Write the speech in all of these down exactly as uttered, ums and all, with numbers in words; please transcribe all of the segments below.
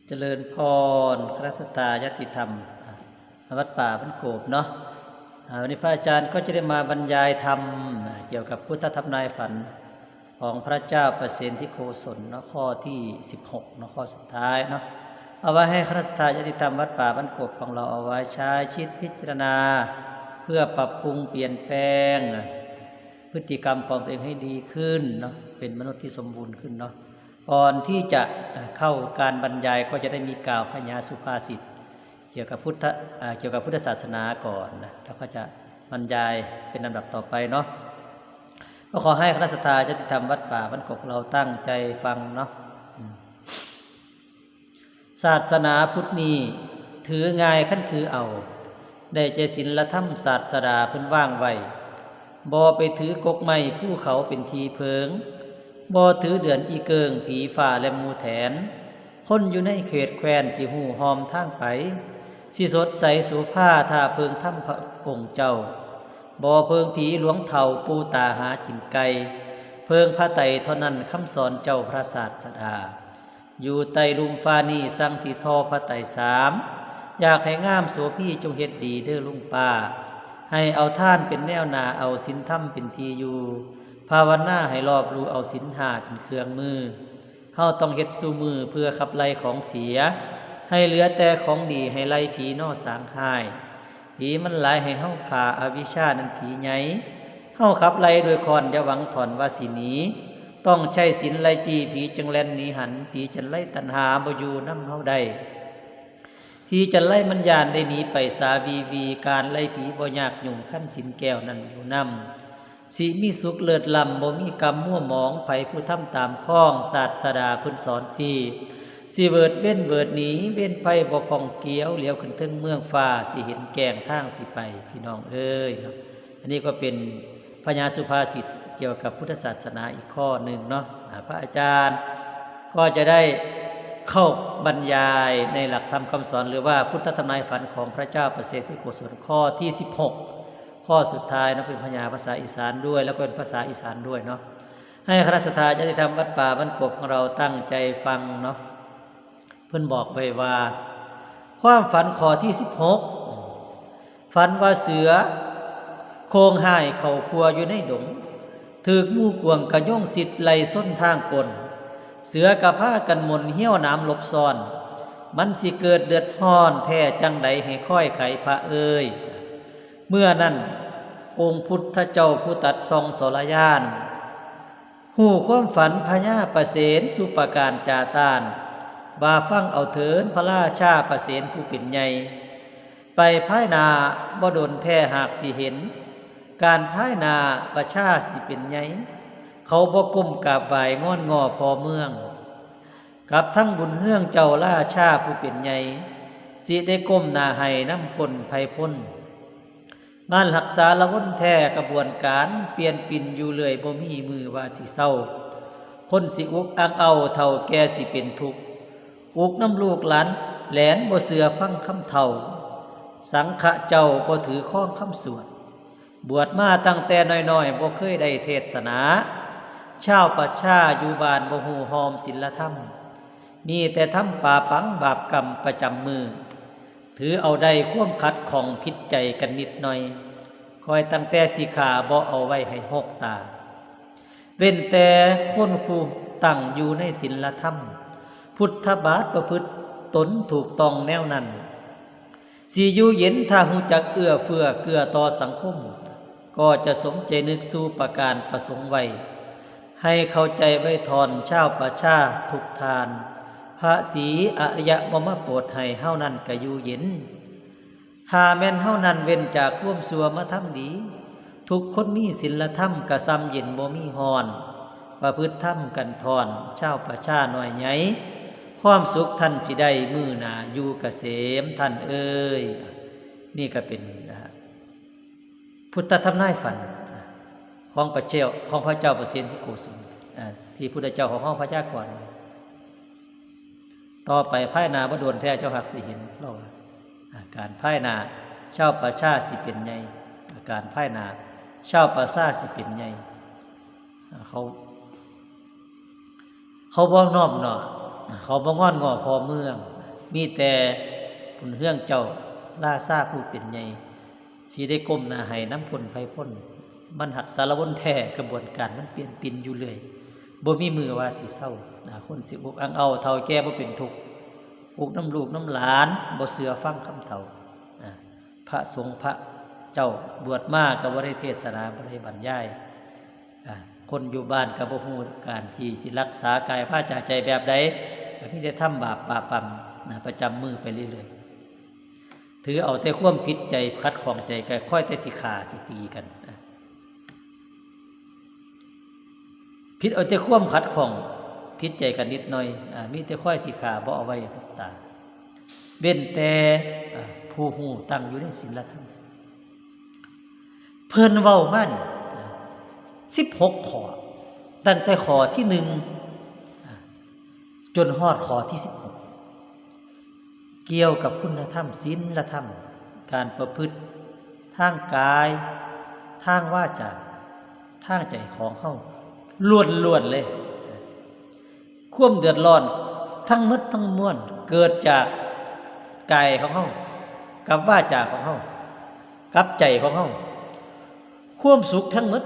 เจริญพร คณะศรัทธาญาติธรรม อ่า วัดป่าบ้านโกบเนาะ อ่า วันนี้พระอาจารย์ก็จะได้มาบรรยายธรรม อ่า เกี่ยวกับพุทธทำนายฝันของพระเจ้าประเสนทิโกศลเนาะ ข้อที่สิบหกเนาะ ข้อสุดท้ายเนาะ เอาไว้ให้คณะศรัทธาญาติธรรมวัดป่าบ้านโกบของเราเอาไว้ใช้คิดพิจารณา เพื่อปรับปรุงเปลี่ยนแปลง พฤติกรรมของตัวเองให้ดีขึ้นเนาะ เป็นมนุษย์ที่สมบูรณ์ขึ้นเนาะ ก่อนที่จะเข้าการบรรยายก็จะได้มีกล่าวพญาสุภาษิต เกี่ยวกับพุทธ อ่า เกี่ยวกับพุทธศาสนาก่อนนะ แล้วก็จะบรรยายเป็นลำดับต่อไปเนาะ ก็ขอให้คณะศรัทธาญาติธรรมวัดป่าบ้านกกเราตั้งใจฟังเนาะ อืม ศาสนาพุทธนี้ถือง่ายคันถือเอา ได้แก่ศีลธรรมศาสดาเพิ่นวางไว้ บ่ไปถือกกไม้ภูเขาเป็นที่เพิง บ่ถือเดือนอีเกิงผีฟ้าและหมู่แถน คนอยู่ในเขตแคว้นสิฮู้ฮอมทางไป สิสดใสโสภาถ้าเพิงธรรมพระองค์เจ้า บ่เพิงผีหลวงเฒ่าปู่ตาหากินไก่ เพิงพระไตรเท่านั้นคำสอนเจ้าพระศาสดา อยู่ใต้ลุ่มฟ้านี้สั่งที่ทอพระไตรสาม อยากให้งามโสภีจงเฮ็ดดีเด้อลุงป้า ให้เอาทานเป็นแนวหน้าเอาศีลธรรมเป็นที่อยู่ ภาวนาให้รอบรู้เอาศีลห้าเป็นเครื่องมือ เฮาต้องเฮ็ดสู่มือเพื่อขับไล่ของเสีย ให้เหลือแต่ของดีให้ไล่ผีนอสางฮ้าย ผีมันหลายให้เฮาฆ่าอวิชชานั้นผีใหญ่ เฮาขับไล่ด้วยค้อนอย่าหวังถอนว่าสิหนี ต้องใช้ศีลไล่จี้ผีจึงแล่นหนีหัน ผีจันไล่ตัณหาบ่อยู่นำเฮาได้ ผีจันไล่มันย่านได้หนีไปสาวีวี การไล่ผีบ่ยากยุ่งคันศีลแก้วนั้นอยู่นำ สิมีสุขเลิศล้ำบ่มีกรรมมัวหมอง ไผผู้ทำตามคองศาสดาเพิ่นสอนสิ สิเวิดเว้นเวิดหนี เว้นภัยบ่ข้องเกี่ยว เหลียวขึ้นเทิงเมืองฟ้า สิเห็นแจ้งทางสิไป พี่น้องเอ้ยเนาะ อันนี้ก็เป็นพญาสุภาษิตเกี่ยวกับพุทธศาสนาอีกข้อหนึ่งเนาะ อ่า พระอาจารย์ก็จะได้เข้าบรรยายในหลักธรรมคำสอน หรือว่าพุทธทำนายฝันของพระเจ้าประเสนทิโกศลข้อที่สิบหก ข้อสุดท้ายเนาะ เป็นพญาภาษาอีสานด้วย แล้วก็เป็นภาษาอีสานด้วยเนาะ ให้คณะศรัทธาญาติธรรมวัดป่าบ้านกบของเราตั้งใจฟังเนาะ เพิ่นบอกไว้ว่า ความฝันข้อที่สิบหก ฝันว่าเสือโคร่งฮ้ายเข้าครัวอยู่ในดง ถืกงูกวางกะยงสิทธิ์ไล่ซนทางก้น เสือกะพากันหม่นเหี่ยวหนามหลบซ่อน มันสิเกิดเดือดร้อนแท้จั่งใดให้คอยไขพระเอ้ย เมื่อนั้นองค์พุทธเจ้าผู้ตรัสส่องสรญาณ ฮู้ความฝันพญาประเสนสุปการจาตาน ว่าฟังเอาเถินพระราชาประเสนผู้เป็นใหญ่ ไปภายหน้าบ่โดนแท้หากสิเห็น การภายหน้าประชาสิเป็นใหญ่ เขาบ่ก้มกราบไหว้งอนงอพ่อเมือง กับทั้งบุญเฮืองเจ้าราชาผู้เป็นใหญ่ สิได้ก้มหน้าให้นำก้นไพพล งานรักษาละวนแท้กระบวนการ เปลี่ยนปิ่นอยู่เรื่อยบ่มีมือว่าสิเซา คนสิอุกอังเอาเฒ่าแก่สิเป็นทุกข์ อุกนำลูกหลานแหลนบ่เชื่อฟังคำเฒ่า สังฆะเจ้าบ่ถือครองคำสวด บวชมาตั้งแต่น้อยๆ บ่เคยได้เทศนา ชาวประชาอยู่บ้านบ่ฮู้ฮอมศีลธรรม มีแต่ทำปาปังบาปกรรมประจำมือ ถือเอาได้ความขัดข้องผิดใจกันนิดหน่อย คอยตั้งแต่สิขาบ่เอาไว้ให้หกตา เว้นแต่คนผู้ตั้งอยู่ในศีลธรรม พุทธบาทประพฤติตนถูกต้องแนวนั้น สิอยู่เย็นถ้าฮู้จักเอื้อเฟื้อเกื้อต่อสังคม ก็จะสมใจนึกสู่ประการประสงค์ไว้ ให้เข้าใจไว้ทอนชาวประชาทุกท่าน พระศรีอริยะบ่มาโปรดให้เฮานั้นก็อยู่เย็น ถ้าแม่นเฮานั้นเว้นจากความชั่วมาทำดี ทุกคนมีศีลธรรมกะส่ำเย็นบ่มีฮ้อน ประพฤติธรรมกันทอน ชาวประชาน้อยใหญ่ ความสุขท่านสิได้มื้อหน้าอยู่เกษมท่านเอ้ย นี่ก็เป็น อ่า พุทธทำนายฝัน ของพระเจ้า ของพระเจ้าประเสนทิโกศล อ่า ที่พุทธเจ้าของเฮาพยากรณ์ ต่อไปภายหน้าบ่โดนแท้เจ้าหากสิเห็น เราว่า อ่า การภายหน้าชาวประชาสิเป็นใหญ่ อาการภายหน้าชาวประชาสิเป็นใหญ่ อ่า เขา เขาบ่นอบน้อม เขาบ่งอนงอพ่อเมือง มีแต่บุญเฮืองเจ้าราชาผู้เป็นใหญ่ สิได้ก้มหน้าให้นำคนไพร่พล มันหักสารวนแท้ กระบวนการมันเปลี่ยนปินอยู่เรื่อย บ่มีมื้อว่าสิเซา อ่า คนสิอุกอังเอา เฒ่าแก่บ่เป็นทุกข์ อุกนำลูกนำหลาน บ่เชื่อฟังคำเฒ่า อ่า พระสงฆ์พระเจ้าบวชมาก็บ่ได้เทศนา บ่ได้บรรยาย อ่า คนอยู่บ้านก็บ่ฮู้การที่สิรักษากายวาจาใจแบบใด ก็มีแต่ทำบาปปะปำนะ ประจำมื้อไปเรื่อยๆ ถือเอาแต่ความผิดใจขัดข้องใจ ก็คอยแต่สิฆ่าสิตีกันนะ ผิดเอาแต่ความขัดข้องผิดใจกันนิดหน่อย อ่า มีแต่คอยสิฆ่าบ่เอาไว้ตา เว้นแต่ อ่า ผู้ฮู้ตั้งอยู่ในศีลธรรม เพิ่นเว้ามานี่ สิบหก ข้อ ตั้งแต่ข้อที่หนึ่ง อ่า จนฮอดข้อที่สิบหก เกี่ยวกับคุณธรรม ศีลธรรม การประพฤติทางกาย ทางวาจา ทางใจของเฮา ล้วนๆ เลย ความเดือดร้อนทั้งหมดทั้งมวล เกิดจากกายของเฮา กับวาจาของเฮา กับใจของเฮา ความสุขทั้งหมด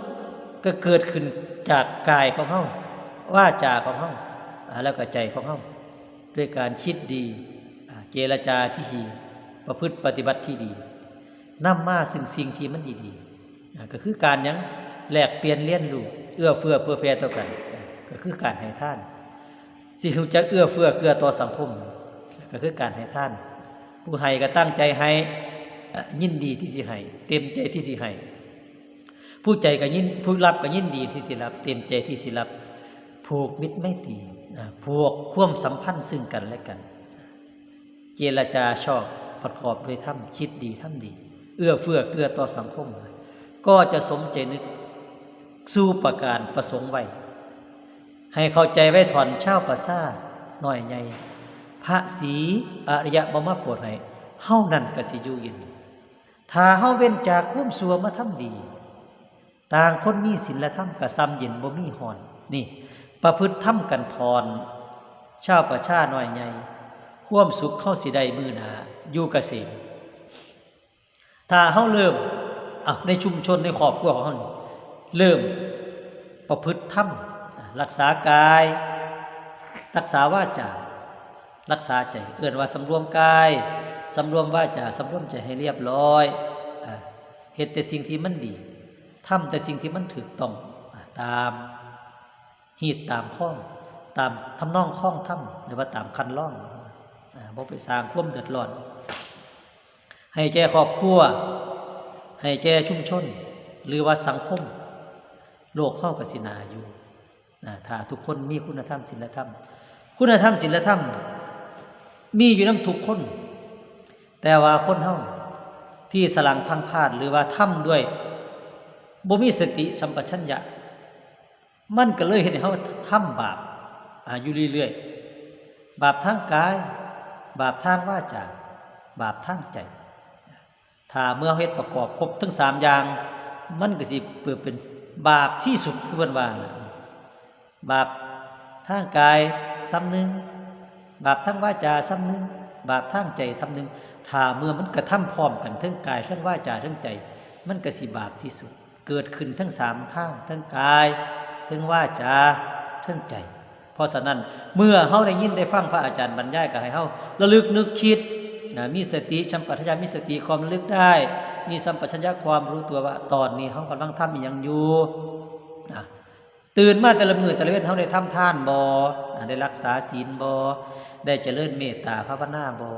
ก็เกิดขึ้นจากกายของเฮา วาจาของเฮา อ่า แล้วก็ใจของเฮา ด้วยการคิดดี อ่า เจรจาที่ดี ประพฤติปฏิบัติที่ดี นำมาซึ่งสิ่งที่มันดีๆ อ่า ก็คือการหยัง แลกเปลี่ยนเรียนรู้ เอื้อเฟื้อเผื่อแผ่ต่อกัน อ่า ก็คือการให้ทาน สิรู้จักเอื้อเฟื้อเกื้อต่อสังคม ก็คือการให้ทาน ผู้ให้ก็ตั้งใจให้ อ่า ยินดีที่สิให้ เต็มใจที่สิให้ ผู้ใจก็ยิน ผู้รับก็ยินดีที่สิรับ เต็มใจที่สิรับ ผูกมิตรไมตรี อ่า ผูกความสัมพันธ์ซึ่งกันและกัน เจรจาชอบประกอบด้วยธรรม คิดดีทำดี เอื้อเฟื้อเกื้อต่อสังคม ก็จะสมใจนึกสู่ประการประสงค์ไว้ ให้เข้าใจไว้ถ่อน ชาวประชาน้อยใหญ่ พระศรีอริยะบ่มาโปรดให้ เฮานั่นก็สิอยู่เย็น ถ้าเฮาเว้นจากความชั่วมาทำดี ต่างคนมีศีลธรรมก็ส่ำเย็นบ่มีฮ้อน นี่ ประพฤติธรรมกันถ่อน ชาวประชาน้อยใหญ่ ความสุขเฮาสิได้มื้อหน้า อยู่เกษม ถ้าเฮาเริ่ม อ่ะ ในชุมชนในครอบครัวของเฮานี่ เริ่มประพฤติธรรม รักษากาย รักษาวาจา รักษาใจ เอิ้นว่าสำรวมกาย สำรวมวาจา สำรวมใจให้เรียบร้อย อ่ะ เฮ็ดแต่สิ่งที่มันดี ทำแต่สิ่งที่มันถูกต้อง อ่ะ ตามฮีตตามคอง ตามทำนองคองธรรม หรือว่าตามคันลอง อ่า บ่ไปสร้างความเดือดร้อน ให้แก่ครอบครัว ให้แก่ชุมชน หรือว่าสังคม โลกเฮาก็สิน่าอยู่ อ่า ถ้าทุกคนมีคุณธรรมศีลธรรม คุณธรรมศีลธรรม มีอยู่นำทุกคน แต่ว่าคนเฮาที่สลังพลังพลาด หรือว่าทำด้วยบ่มีสติสัมปชัญญะ มันก็เลยเฮ็ดให้เฮาทำบาป อ่า อยู่เรื่อยๆ บาปทางกาย บาปทางวาจา บาปทางใจ ถ้าเมื่อเฮ็ดประกอบครบทั้งสามอย่าง มันก็สิเปิดเป็นบาปที่สุด คือเพิ่นว่าน่ะ บาปทางกายส่ำหนึ่ง บาปทางวาจาส่ำหนึ่ง บาปทางใจส่ำหนึ่ง ถ้าเมื่อมันกระทำพร้อมกันทั้งกาย ทั้งวาจา ทั้งใจ มันก็สิบาปที่สุด เกิดขึ้นทั้งสามทาง ทั้งกาย ทั้งวาจา ทั้งใจ เพราะฉะนั้น เมื่อเฮาได้ยินได้ฟังพระอาจารย์บรรยาย ก็ให้เฮาระลึกนึกคิดนะ มีสติสัมปชัญญะ มีสติความระลึกได้ มีสัมปชัญญะความรู้ตัวว่า ตอนนี้เฮากำลังทำอิหยังอยู่นะ ตื่นมาแต่ละมื้อแต่ละเว็น เฮาได้ทำทานบ่ อ่า ได้รักษาศีลบ่ ได้เจริญเมตตาภาวนาบ่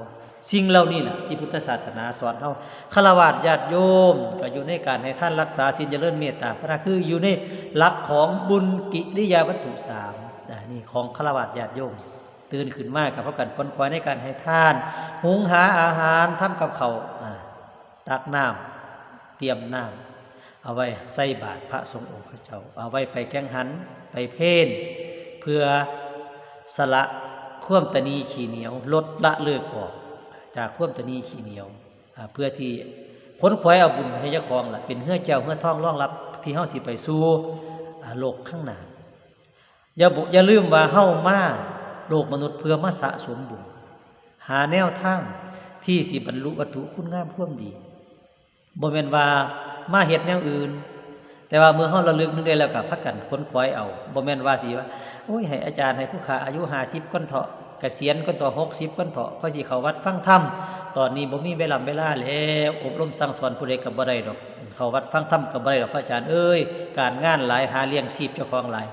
สิ่งเหล่านี้แหละที่พุทธศาสนาสอนเฮา ฆราวาสญาติโยมก็อยู่ในการให้ทาน รักษาศีล เจริญเมตตาภาวนา คืออยู่ในหลักของบุญกิริยาวัตถุสาม อ่า นี่ของฆราวาสญาติโยม ตื่นขึ้นมาก็พากันขวนขวายในการให้ทาน หุงหาอาหาร ทำกับข้าว อ่า ตักน้ำ เตรียมน้ำ เอาไว้ใส่บาตรพระสงฆ์องค์ข้าเจ้า เอาไว้ไปแข่งขัน ไปเพล เพื่อสละความตะนีขี้เหนียว ลดละเลิกออกจากความตะนีขี้เหนียว อ่า เพื่อที่ขวนขวายเอาบุญให้เจ้าของล่ะ เป็นเฮือแก้วเฮือทองรองรับที่เฮาสิไปสู่ อ่า โลกข้างหน้า อย่าบ่ อย่าลืมว่าเฮามาโลกมนุษย์เพื่อมาสะสมบุญ หาแนวทางที่สิบรรลุวัตถุคุณงามความดี บ่แม่นว่ามาเฮ็ดแนวอื่น แต่ว่าเมื่อเฮาระลึกนึกได้แล้วก็พากันขนขวายเอา บ่แม่นว่าสิว่า โอ้ย ให้อาจารย์ให้ผู้ข้าอายุห้าสิบก่อนเถาะ เกษียณก่อนเถาะ หกสิบก่อนเถาะ ค่อยสิเข้าวัดฟังธรรม ตอนนี้บ่มีเวลาเวลาแล้ว อบรมสั่งสอนผู้ใดก็บ่ได้ดอก เข้าวัดฟังธรรมก็บ่ได้ดอก พระอาจารย์เอ้ย การงานหลาย หาเลี้ยงชีพเจ้าของหลาย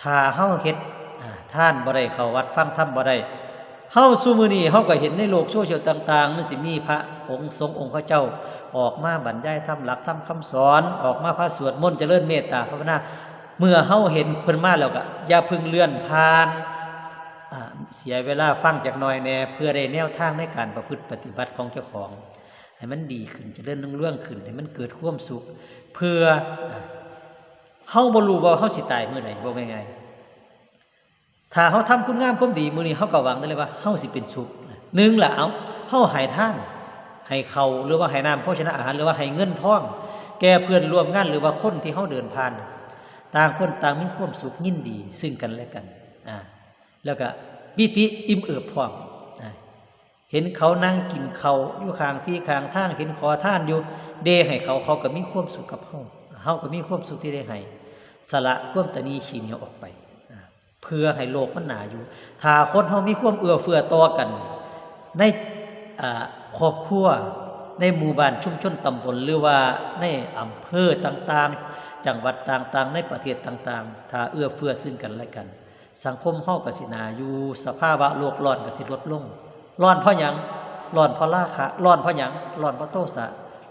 ถ้าเฮาเฮ็ด อ่า ทานบ่ได้ เข้าวัดฟังธรรมบ่ได้ เฮาซุมื้อนี้เฮาก็เห็นในโลกโซเชียลต่างๆ มันสิมีพระองค์สงฆ์องค์เขาเจ้าออกมาบรรยายธรรม หลักธรรมคำสอน ออกมาพาสวดมนต์เจริญเมตตาภาวนา เมื่อเฮาเห็นเพิ่นมาแล้วก็อย่าเพิ่งเลื่อนผ่าน อ่า เสียเวลาฟังจักหน่อยแหน่ เพื่อได้แนวทางในการประพฤติปฏิบัติของเจ้าของ ให้มันดีขึ้น เจริญรุ่งเรืองขึ้น ให้มันเกิดความสุข เพื่อ อ่า เฮาบ่รู้ว่าเฮาสิตายมื้อใด เว้าง่ายๆ ถ้าเฮาทำคุณงามความดีมื้อนี้ เฮาก็หวังได้เลยว่าเฮาสิเป็นสุข หนึ่งล่ะ เอา เฮาให้ทาน ให้ข้าว หรือว่าให้น้ำโภชนะอาหาร หรือว่าให้เงินทอง แก่เพื่อนร่วมงาน หรือว่าคนที่เฮาเดินผ่าน ต่างคนต่างมีความสุขยินดีซึ่งกันและกัน อ่า แล้วก็ปีติอิ่มเอิบพร้อม อ่า เห็นเขานั่งกินข้าวอยู่ข้างที่ข้างทาง เห็นขอทานอยู่ เดให้เขา เขาก็มีความสุขกับเฮา เฮาก็มีความสุขที่ได้ให้ สละความตะหนี่ขี้เหนียวออกไป อ่า เพื่อให้โลกมันน่าอยู่ ถ้าคนเฮามีความเอื้อเฟื้อต่อกัน ใน อ่า ครอบครัว ในหมู่บ้านชุมชนตำบล หรือว่าในอำเภอต่างๆ จังหวัดต่างๆ ในประเทศต่างๆ ถ้าเอื้อเฟื้อซึ่งกันและกัน สังคมเฮาก็สิน่าอยู่ สภาวะโลกร้อนก็สิลดลง ร้อนเพราะหยัง ร้อนเพราะราคะ ร้อนเพราะหยัง ร้อนเพราะโทสะ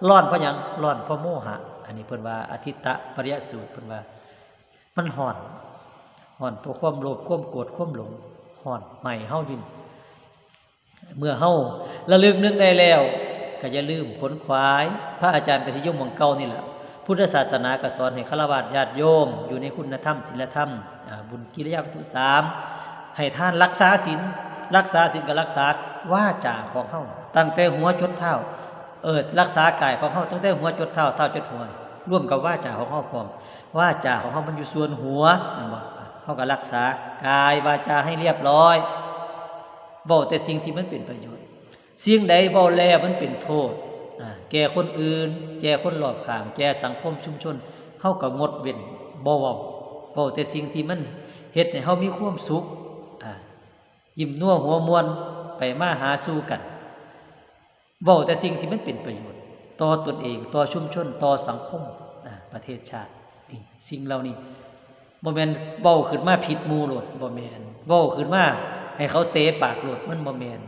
ร้อนเพราะหยัง ร้อนเพราะโมหะ อันนี้เพิ่นว่าอทิตตปริยสูตร เพิ่นว่า มันร้อน ร้อนเพราะความโลภ ความโกรธ ความหลง ร้อนไหม้เฮาอยู่นี่ เมื่อเฮาระลึกนึกได้แล้ว ก็อย่าลืมขนขวาย พระอาจารย์ก็สิอยู่หม่องเก่านี่แหละ พุทธศาสนาก็สอนให้ฆราวาสญาติโยมอยู่ในคุณธรรม ศีลธรรม อ่า บุญกิริยาวัตถุสาม ให้ทาน รักษาศีล รักษาศีลก็รักษาวาจาของเฮา ตั้งแต่หัวจดเท้า เออ รักษากายของเฮาตั้งแต่หัวจดเท้า เท้าจดหัว ร่วมกับวาจาของเฮาพร้อม วาจาของเฮามันอยู่ส่วนหัว แม่นบ่ เฮาก็รักษากายวาจาให้เรียบร้อย เว้าแต่สิ่งที่มันเป็นประโยชน์ สิ่งใดเว้าแล้วมันเป็นโทษ อ่า แก่คนอื่น แก่คนรอบข้าง แก่สังคมชุมชน เฮาก็งดเว้น บ่เว้า เว้าแต่สิ่งที่มันเฮ็ดให้เฮามีความสุข อ่า ยิ้มนัวหัวม่วน ไปมาหาสู่กัน เว้าแต่สิ่งที่มันเป็นประโยชน์ ต่อตนเอง ต่อชุมชน ต่อสังคม อ่า ประเทศชาติ นี่ สิ่งเหล่านี้ บ่แม่นเว้าขึ้นมาผิดหมู่โลด บ่แม่น เว้าขึ้นมาให้เขาเตะปากโลด มันบ่แม่น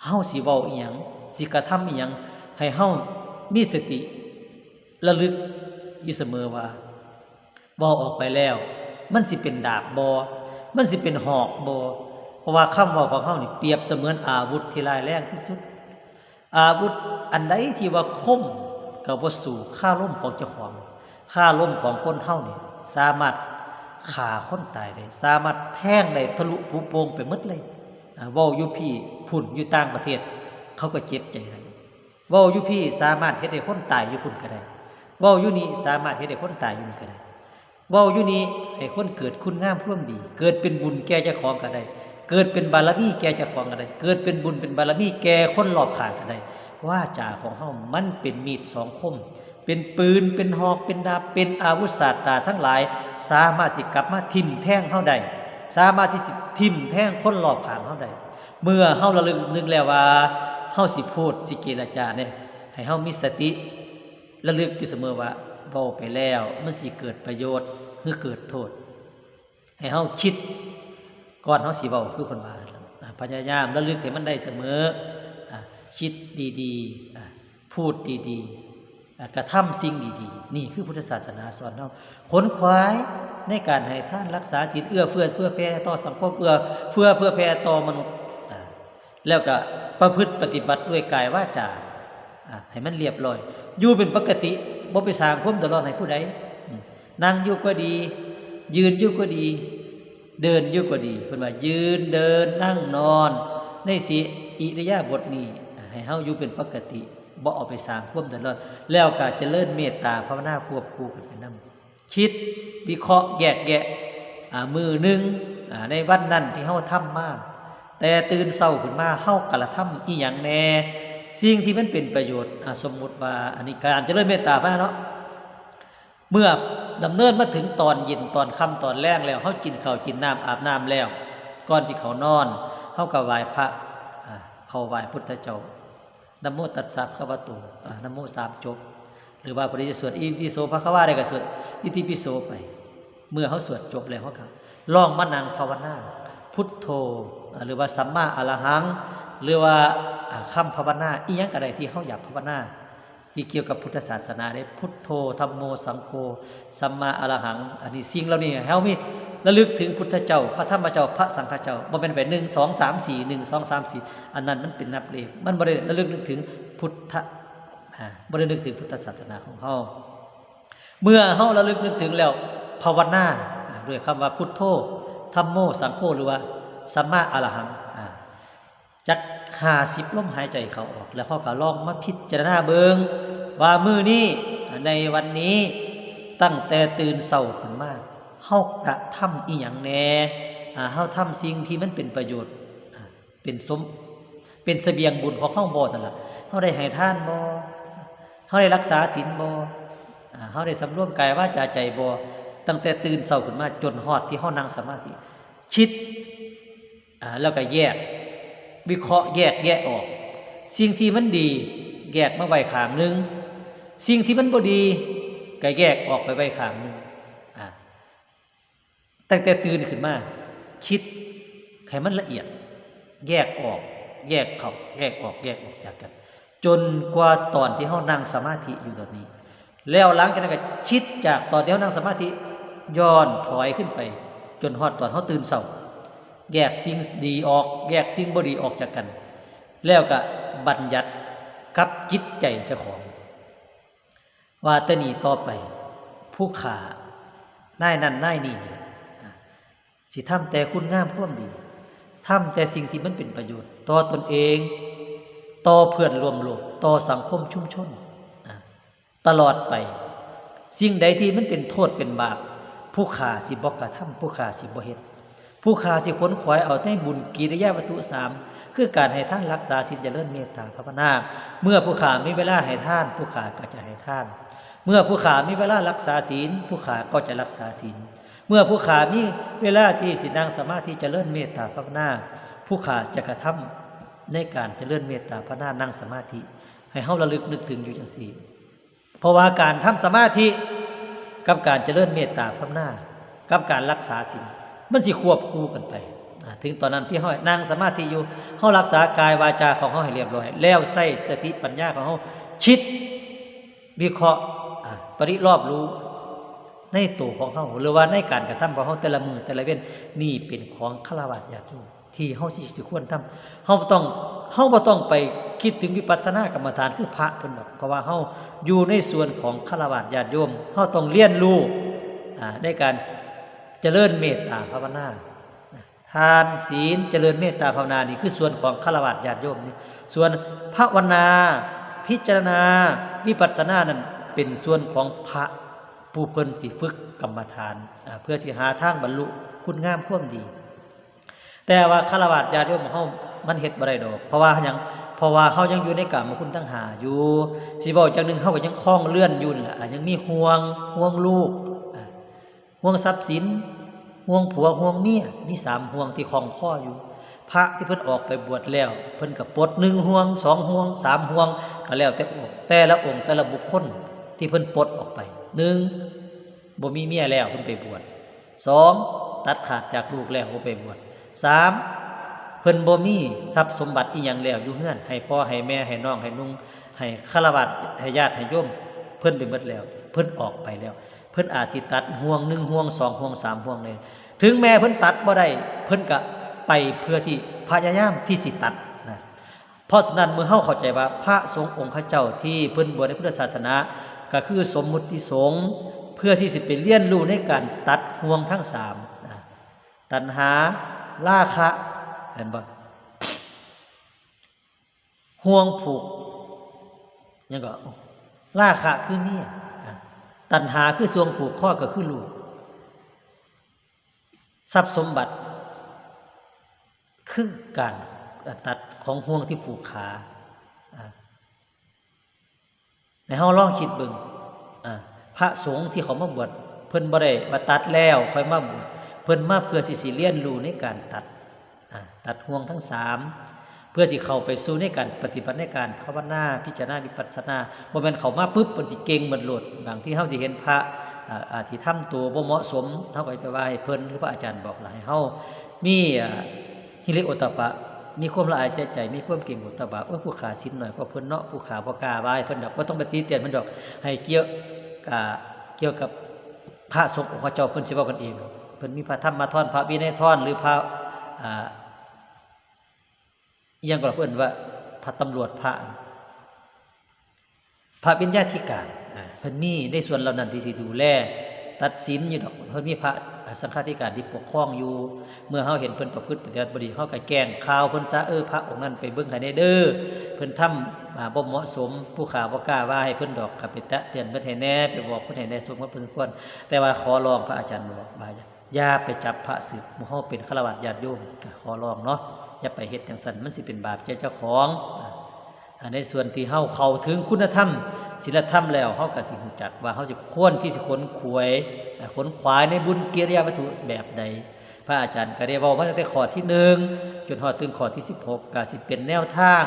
เฮาสิเว้าอิหยัง สิกระทำอิหยัง ให้เฮามีสติระลึกอยู่เสมอว่า เว้าออกไปแล้ว มันสิเป็นดาบบ่ มันสิเป็นหอกบ่ เพราะว่าคำเว้าของเฮานี่เปรียบเสมือนอาวุธที่ร้ายแรงที่สุด อาวุธอันใดที่ว่าคมก็บ่สู้คารมของเจ้าของ คารมของคนเฮานี่สามารถฆ่าคนตายได้ สามารถแทงได้ทะลุผุโป่งไปหมดเลย อ่า เว้าอยู่พี้ พุ้นอยู่ต่างประเทศ เขาก็เจ็บใจได้ เว้าอยู่พี้สามารถเฮ็ดให้คนตายอยู่พุ้นก็ได้ เว้าอยู่นี่สามารถเฮ็ดให้คนตายอยู่นี่ก็ได้ เว้าอยู่นี่ให้คนเกิดคุณงามความดี เกิดเป็นบุญแก่เจ้าของก็ได้ เกิดเป็นบารมีแก่เจ้าของก็ได้ เกิดเป็นบุญเป็นบารมีแก่คนรอบข้างก็ได้ วาจาของเฮามันเป็นมีดสองคม เป็นปืน เป็นหอก เป็นดาบ เป็นอาวุธศาสตราทั้งหลาย สามารถสิกลับมาทิ่มแทงเฮาได้ สามารถสิทิ่มแทงคนรอบข้างเฮาได้ เมื่อเฮาระลึกนึกแล้วว่าเฮาสิพูด สิเจรจาเนี่ย ให้เฮามีสติระลึกอยู่เสมอว่า เว้าไปแล้วมันสิเกิดประโยชน์หรือเกิดโทษ ให้เฮาคิดก่อนเฮาสิเว้า คือเพิ่นว่า อ่า พยายามระลึกให้มันได้เสมอ อ่า คิดดีๆ อ่า พูดดีๆ อ่า กระทำสิ่งดีๆ นี่คือพุทธศาสนาสอนเฮา ขนขวายในการให้ทาน รักษาศีล เอื้อเฟื้อเผื่อแผ่ต่อสังคม เอื้อเฟื้อเผื่อแผ่ต่อมนุษย์ อ่า แล้วก็ประพฤติปฏิบัติด้วยกายวาจา อ่า ให้มันเรียบร้อย อยู่เป็นปกติ บ่ไปสร้างความเดือดร้อนให้ผู้ใด อืม นั่งอยู่ก็ดี ยืนอยู่ก็ดี เดินอยู่ก็ดี เพิ่นว่ายืน เดิน นั่ง นอน ในสี่อิริยาบถนี้ ให้เฮาอยู่เป็นปกติ บ่เอาไปสร้างความเดือดร้อน แล้วก็เจริญเมตตาภาวนาควบคู่กันไปนำ คิดวิเคราะห์แยกแยะ อ่า มื้อหนึ่ง อ่า ในวันนั้นที่เฮาทำมา แต่ตื่นเช้าขึ้นมา เฮากระทำอีหยังแน่ สิ่งที่มันเป็นประโยชน์ อ่า สมมุติว่า อันนี้การเจริญเมตตาพระเนาะ เมื่อดำเนินมาถึงตอนเย็น ตอนค่ำ ตอนแลงแล้ว เฮากินข้าวกินน้ำ อาบน้ำแล้ว ก่อนสิเข้านอน เฮาก็ไหว้พระ อ่า เข้าไหว้พุทธเจ้า นะโมตัสสะภะคะวะโต อ่า นะโมสามจบ หรือว่าผู้ใดจะสวดอิติปิโสภะคะวาได้ก็สวดอิติปิโสไป เมื่อเฮาสวดจบแล้ว เฮาก็ลองมานั่งภาวนา พุทโธ อ่า หรือว่าสัมมาอะระหัง หรือว่า อ่า คำภาวนา อีหยังก็ได้ที่เฮาอยากภาวนา ที่เกี่ยวกับพุทธศาสนาเด้ พุทโธ ธัมโม สังโฆ สัมมาอะระหัง อันนี้ สิ่งเหล่านี้ให้เฮามีระลึกถึงพุทธเจ้า พระธรรมเจ้า พระสังฆเจ้า บ่แม่นไป หนึ่ง สอง สาม สี่ หนึ่ง สอง สาม สี่ อันนั้นมันเป็นนับเลข มันบ่ได้ระลึกนึกถึงพุทธะ อ่า บ่ได้นึกถึงพุทธศาสนาของเฮา เมื่อเฮาระลึกนึกถึงแล้ว ภาวนา อ่า ด้วยคำว่าพุทโธ ธัมโม สังโฆ หรือว่าสัมมาอะระหัง อ่า จักห้าสิบลมหายใจเข้าออก แล้วเฮาก็ลองมาพิจารณาเบิ่งว่ามื้อนี้ ในวันนี้ ตั้งแต่ตื่นเช้าขึ้นมา เฮากระทำอีหยังแน่ อ่า เฮาทำสิ่งที่มันเป็นประโยชน์ อ่า เป็นสม เป็นเสบียงบุญของเฮาบ่นั่นล่ะ เฮาได้ให้ทานบ่ เฮาได้รักษาศีลบ่ อ่า เฮาได้สำรวมกายวาจาใจบ่ ตั้งแต่ตื่นเช้าขึ้นมาจนฮอดที่เฮานั่งสมาธิ คิด อ่า แล้วก็แยก วิเคราะห์แยกแยะออก สิ่งที่มันดีแยกมาไว้ข้างหนึ่ง สิ่งที่มันบ่ดีก็แยกออกไปไว้ข้างหนึ่ง อ่า ตั้งแต่ตื่นขึ้นมา คิดให้มันละเอียด แยกออก แยกเข้า แยกออก แยกออกจากกัน จนกว่าตอนที่เฮานั่งสมาธิอยู่ตอนนี้ แล้วหลังจากนั้นก็คิดจากตอนที่เฮานั่งสมาธิ ย้อนถอยขึ้นไป จนฮอดตอนเฮาตื่นเช้า แยกสิ่งดีออก แยกสิ่งบ่ดีออกจากกัน แล้วก็บัญญัติกับจิตใจเจ้าของ ว่าแต่นี้ต่อไป ผู้ข้านายนั่นนายนี่นี่ สิทำแต่คุณงามความดี ทำแต่สิ่งที่มันเป็นประโยชน์ ต่อตนเอง ต่อเพื่อนร่วมโลก ต่อสังคมชุมชน อ่ะ ตลอดไป สิ่งใดที่มันเป็นโทษเป็นบาป ผู้ข้าสิบ่กระทำ ผู้ข้าสิบ่เฮ็ด ผู้ข้าสิขวนขวายเอาในบุญกิริยาวัตถุสาม คือการให้ทาน รักษาศีล เจริญเมตตาภาวนา เมื่อผู้ข้ามีเวลาให้ทาน ผู้ข้าก็จะให้ทาน เมื่อผู้ข้ามีเวลารักษาศีล ผู้ข้าก็จะรักษาศีล เมื่อผู้ข้ามีเวลาที่สินั่งสมาธิเจริญเมตตาภาวนา ผู้ข้าจะกระทำในการเจริญเมตตาภาวนานั่งสมาธิ ให้เฮาระลึกนึกถึงอยู่จังซี่ เพราะว่าการทำสมาธิกับการเจริญเมตตาภาวนา กับการรักษาศีล มันสิควบคู่กันไป อ่า ถึงตอนนั้นที่เฮานั่งสมาธิอยู่ เฮารักษากายวาจาของเฮาให้เรียบร้อย แล้วใช้สติปัญญาของเฮาคิด วิเคราะห์ อ่า ปริรอบรู้ในตัวของเฮา หรือว่าในการกระทำของเฮาแต่ละมื้อแต่ละเว็น นี่เป็นของฆราวาสญาติโยม ที่เฮาสิ สิควรทำ เฮาบ่ต้อง เฮาบ่ต้องไปคิดถึงวิปัสสนากรรมฐานคือพระเพิ่นดอก เพราะว่าเฮาอยู่ในส่วนของฆราวาสญาติโยม เฮาต้องเรียนรู้ อ่า ในการเจริญเมตตาภาวนา ทานศีลเจริญเมตตาภาวนา นี่คือส่วนของฆราวาสญาติโยมนี่ ส่วนภาวนา พิจารณา วิปัสสนานั้นเป็นส่วนของพระผู้เพิ่นสิฝึกกรรมฐาน อ่า เพื่อสิหาทางบรรลุคุณงามความดี แต่ว่าฆราวาสญาติโยมเฮามันเฮ็ดบ่ได้ดอก เพราะว่าหยัง เพราะว่าเฮายังอยู่ในกามคุณตัณหาอยู่ สิเว้าจั่งหนึ่ง เฮาก็ยังครองเรือนอยู่นั่นล่ะ อ่ะ ยังมีห่วง ห่วงลูก อ่ะ ห่วงทรัพย์สิน ห่วงผัว ห่วงเมีย มีสามห่วงที่คล้องคออยู่ พระที่เพิ่นออกไปบวชแล้ว เพิ่นก็ปลดหนึ่งห่วง สองห่วง สามห่วง ก็แล้วแต่องค์ แต่ละองค์ แต่ละบุคคลที่เพิ่นปลดออกไป หนึ่ง บ่มีเมียแล้ว เพิ่นไปบวช สอง ตัดขาดจากลูกแล้ว บ่ไปบวช สาม เพิ่นบ่มีทรัพย์สมบัติอิหยังแล้วอยู่เฮือน ให้พ่อให้แม่ ให้น้องให้นุ่ง ให้ฆราวาส ให้ญาติให้โยม เพิ่นไปหมดแล้ว เพิ่นออกไปแล้ว เพิ่นอาจสิตัดห่วงหนึ่งห่วง สองห่วง สามห่วงเลย ถึงแม้เพิ่นตัดบ่ได้ เพิ่นก็ไปเพื่อที่พยายามที่สิตัดนะ เพราะฉะนั้นเมื่อเฮาเข้าใจว่าพระสงฆ์องค์เจ้าที่เพิ่นบวชในพุทธศาสนา ก็คือสมมุติสงฆ์ เพื่อที่สิไปเรียนรู้ในการตัดห่วงทั้งสามนะ ตัณหา ราคะ เห็นบ่ ห่วงผูก หยังก็ ราคะคือเมีย อ่ะ ตัณหาคือส่วงผูกคอก็คือลูก ทรัพย์สมบัติ คือการตัดของห่วงที่ผูกขา อ่า ให้เฮาลองคิดเบิ่ง อ่า พระสงฆ์ที่เขามาบวช เพิ่นบ่ได้ว่าตัดแล้วค่อยมาบวช เพิ่นมาเพื่อสิ สิเรียนรู้ในการตัด อ่า ตัดห่วงทั้งสาม เพื่อที่เข้าไปสู่ในการปฏิบัติในการภาวนา พิจารณาวิปัสสนา บ่แม่นเข้ามาปุ๊บเพิ่นสิเก่งหมดโลด บางทีเฮาสิเห็นพระ อ่า อาจสิทำตัวบ่เหมาะสม เฮาก็ไปว่าให้เพิ่น หรือพระอาจารย์บอกล่ะ ให้เฮามี อ่า ฮิริโอตตัปปะ มีความละอายแก่ใจ มีความเกรงโอตตัปปะ โอ้ย ผู้ข้าศีลน้อยกว่าเพิ่นเนาะ ผู้ข้าบ่กล้าว่าให้เพิ่นดอก บ่ต้องไปติเตียนเพิ่นดอก ให้เกี่ยว อ่า เกี่ยวกับพระสงฆ์องค์เจ้า เพิ่นสิเว้ากันเอง เพิ่นมีพระธรรมธร พระวินัยธร หรือพระ อ่า อิหยังก็เพิ่นว่า พระตำรวจ พระ พระวิญญาธิการ อ่า เพิ่นมีในส่วนเหล่านั้นที่สิดูแล ตัดสินอยู่ดอก เพิ่นมีพระสังฆาธิการที่ปกครองอยู่ เมื่อเฮาเห็นเพิ่นประพฤติปฏิบัติบ่ดี เฮาก็แจ้งข่าวเพิ่นซะ เออ พระองค์นั้นไปเบิ่งให้แหน่เด้อ เพิ่นทำ อ่า บ่เหมาะสม ผู้ข้าบ่กล้าว่าให้เพิ่นดอก ก็ไปตักเตือนเพิ่นให้แหน่ ไปบอกเพิ่นให้แหน่ สมควรเพิ่นควร แต่ว่าขอร้อง พระอาจารย์บอกว่า อย่าไปจับพระสึก หมู่เฮาเป็นฆราวาสญาติโยม อ่า ขอร้องเนาะ อย่าไปเฮ็ดจั่งซั้น มันสิเป็นบาปแก่เจ้าของ อ่า อ่า ในส่วนที่เฮาเข้าถึงคุณธรรม ศีลธรรมแล้ว เฮาก็สิรู้จักว่าเฮาสิควรที่สิขนขวย อ่า ขนขวายในบุญกิริยาวัตถุแบบใด พระอาจารย์ก็ได้เว้ามาตั้งแต่ข้อที่หนึ่ง จนฮอดถึงข้อที่สิบหก ก็สิเป็นแนวทาง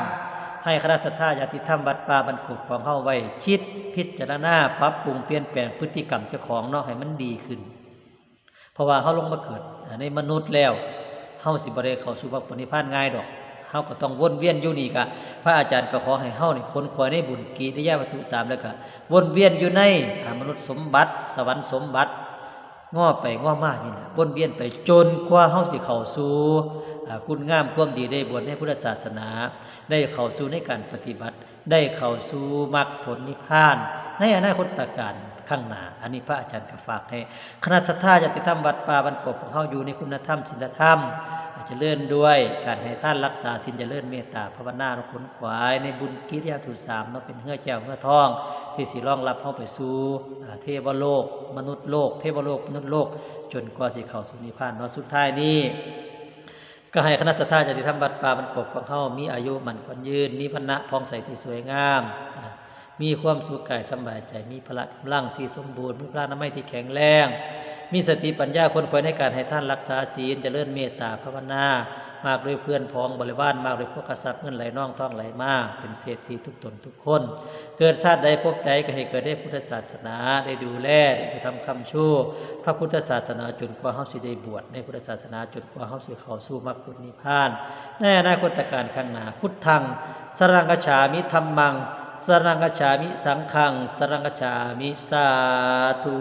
ให้คณะศรัทธาญาติธรรมวัดป่าบ้านกกของเฮาไว้คิดพิจารณาปรับปรุงเปลี่ยนแปลงพฤติกรรมเจ้าของเนาะ ให้มันดีขึ้น เพราะว่าเฮาลงมาเกิด อ่า ในมนุษย์แล้ว เฮาสิบ่ได้เข้าสู่มรรคผลนิพพานง่ายดอก เฮาก็ต้องวนเวียนอยู่นี่กะ พระอาจารย์ก็ขอให้เฮานี่ขนขวายในบุญกิริยาวัตถุสาม แล้วก็วนเวียนอยู่ใน อ่า มนุษย์สมบัติ สวรรค์สมบัติ ง้อไปง้อมานี่นะ วนเวียนไปจนกว่าเฮาสิเข้าสู่ อ่า คุณงามความดี ได้บวชในพุทธศาสนา ได้เข้าสู่ในการปฏิบัติ ได้เข้าสู่มรรคผลนิพพาน ในอนาคตกาลข้างหน้า อันนี้พระอาจารย์ก็ฝากให้คณะศรัทธาญาติธรรมวัดป่าบ้านกกของเฮาอยู่ในคุณธรรมศีลธรรม เจริญด้วยการให้ทานรักษาศีล เจริญเมตตาภาวนา ขนขวายในบุญกิริยาวัตถุสามเนาะ เป็นเฮือแก้วเฮือทอง ที่สิรองรับเฮาไปสู่ อ่า เทวโลก มนุษย์โลก เทวโลก มนุษย์โลก จนกว่าสิเข้าสู่นิพพานเนาะ สุดท้ายนี้ ก็ให้คณะศรัทธาญาติธรรมวัดป่าบ้านกกของเฮามีอายุมั่นขวัญยืน มีวรรณะผ่องใสที่สวยงาม อ่า มีความสุขกายสำบายใจ มีพละกำลังที่สมบูรณ์ มีพลานามัยที่แข็งแรง มีสติปัญญาขนขวายในการให้ทานรักษาศีล เจริญเมตตาภาวนา มากด้วยเพื่อนพ้องบริวาร มากด้วยโภคทรัพย์ เงินไหลนองทองไหลมา เป็นเศรษฐีทุกตนทุกคน เกิดชาติใดภพใดก็ให้เกิดในพุทธศาสนา ได้ดูแล ได้อุปถัมภ์ค้ำชูพระพุทธศาสนา จนกว่าเฮาสิได้บวชในพุทธศาสนา จนกว่าเฮาสิเข้าสู่มรรคผลนิพพพาน ในอนาคตกาลข้างหน้า พุทธัง สรณังคัจฉามิ ธัมมัง สรณังคัจฉามิ สังฆัง สรณังคัจฉามิ สาธุ